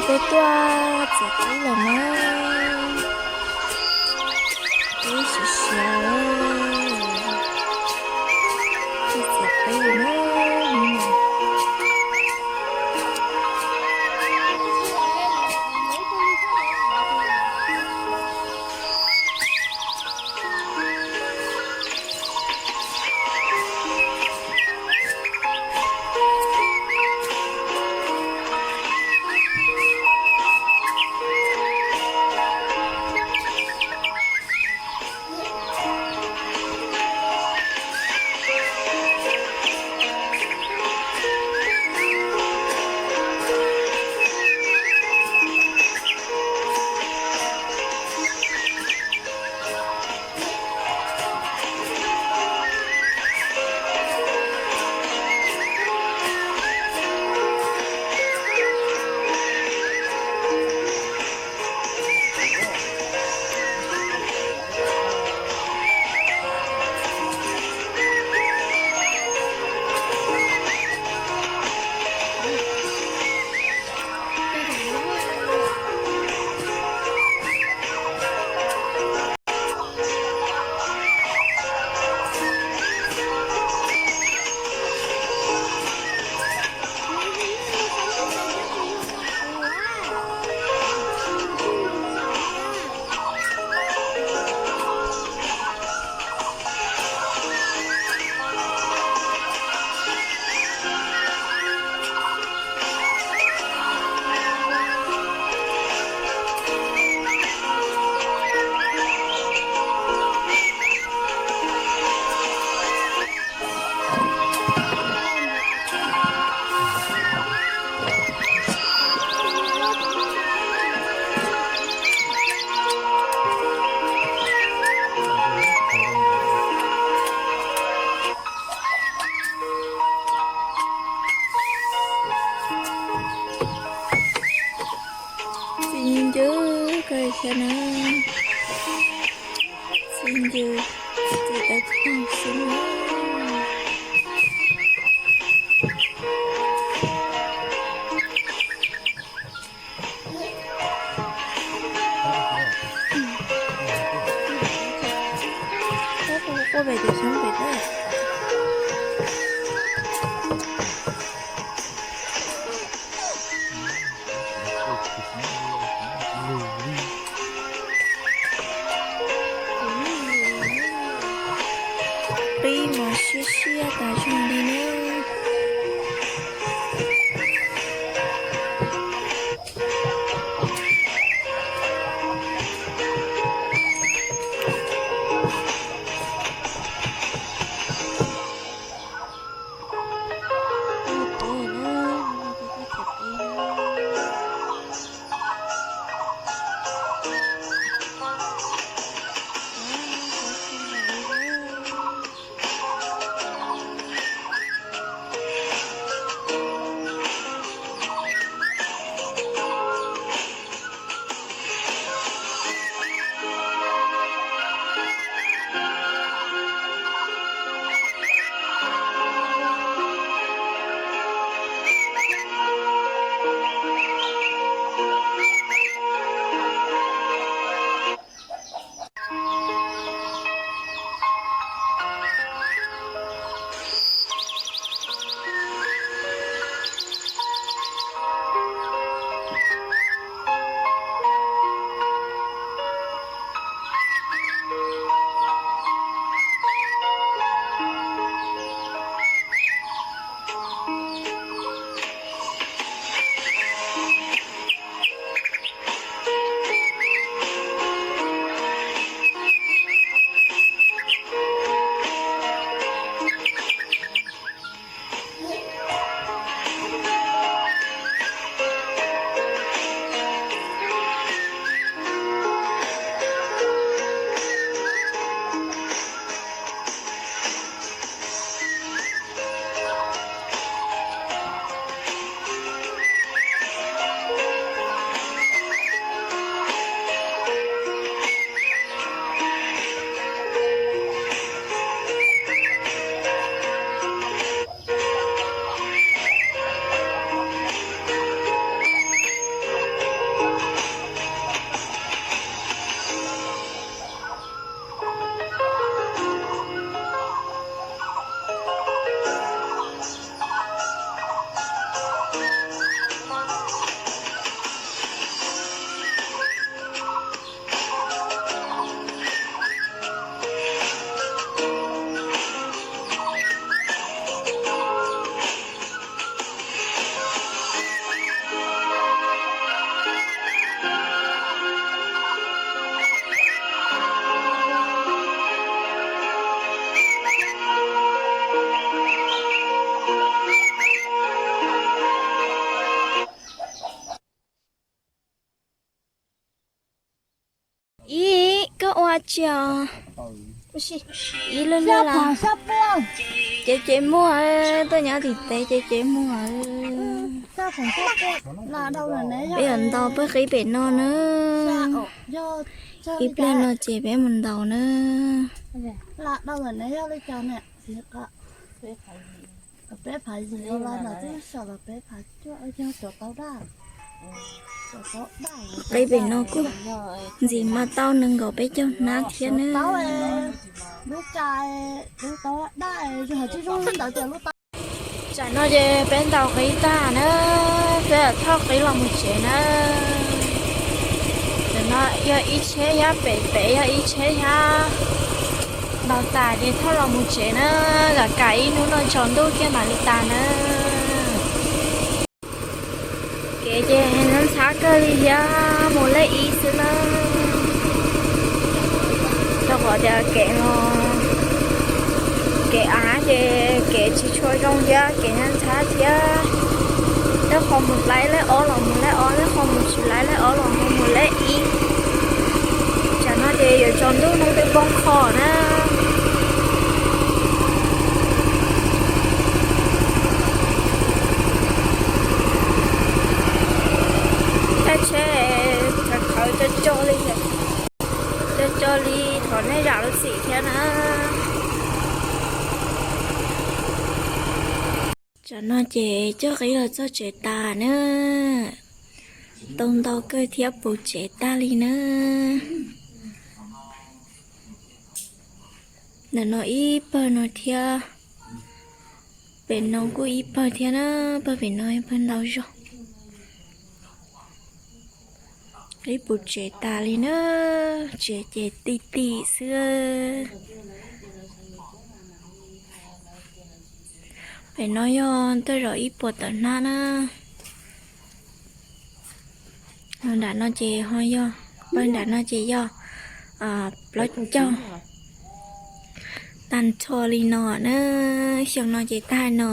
Peb tuaj txiav qib lawm na. Qib siav siav, tuaj txiav qib na. Txiv ncw, koj saib na, txiv ncw, txiv tawv pog xwb na. Quaj pem tus xyoob pem na. Qib mas siab siab tas zog li na. Ib lub lub las, ces ces muag, tuaj nyob tim teb ces ces muag. Peb yuav ntaus peb qib pem no na. Ib pliag no ces peb mus ntaus na. Qib pem no kuj ntxim mas tau nees nkaum peb caug hnab thiab na. Tsam no ces peb ntaus qib tag na, peb thauj qib los mus tsev na. Tam no yog ib tsheb thiab, pem pem yog ib tsheb thiab. Ntaus tas ces thauj los mus tsev na, kam kam ib hnub no tsaus ntuj kiag mam li tas na. Kev ces ntxhab kawg li thiab, mus lej ib xwb na. Rau qhov tias kev no, kev av ces kev tsis tshua zoo thiab, kev ntxhab thiab. Lej qhov mus lej, lej ob los mus lej ob, lej qhov mus tsis lej, lej ob los mus lej ib. Tsam no ces yuav tsaus ntuj hnub twb poob qho na. Caij tsheb khawv khawv co co li, co co li thov nej zam lub txim thiab na. Tsam no ces coj qib los txog tsev tas na. Tau ntau kawg thiab puv tsev tag li na. Ntawm no ib pawg no thiab, pem no kuj ib pawg thiab na, pawg pem no pawg ntau zog. Qib puv tsev tas li na, tsev ces ti ti xwb. Pem no yog tej zaum ib puas tawm hnab na. Nram no ces ho yog, pawg nram no ces yog plaub caug. Tag nrho li no na, xyoo no ces tag no.